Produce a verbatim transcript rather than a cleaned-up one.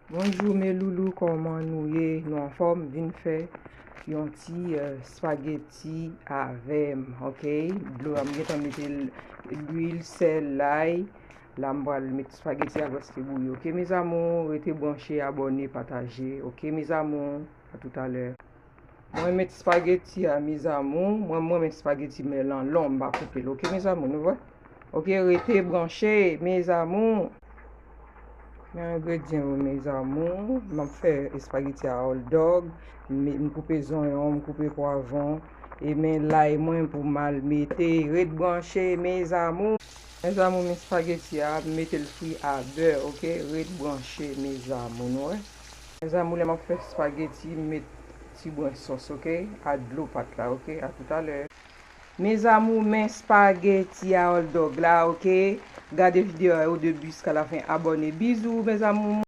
Bonjou mes loulous, kòman nou ye? Nou anfòm? Vin fè yon ti eh, spageti avè m, ok? Dlo a m gentan mete lwil, sèl, lay. La m pral met spageti a prèske bouyi, ok mes amours? Rete branche, abòne, pataje, ok mes amours? A toutalè. Mwen met spageti a mes amours. Mwen mwen met spageti men lan lon, m pa koupe l, ok mes amours? Nou wè? Ok, rete branche mes amours. Men engredyan yo mes amours. M ap fè espageti a hot dog. M koupe zonyon, m koupe pwavon. E men lay mwen pou m al mete. Ret branche mes amours. Mes amours, men espageti a, m mete l fri a bè, ok? Ret branche mes amours, nou wè? Mes amours, lè m ap fè espageti, m met tibwen sòs, ok? A dlo pat la, ok? A toutalè. Mes amours, men spageti a hot dog la, ok? Gade videyo a o debi jiska lafen, abòne. Bizou mes amours.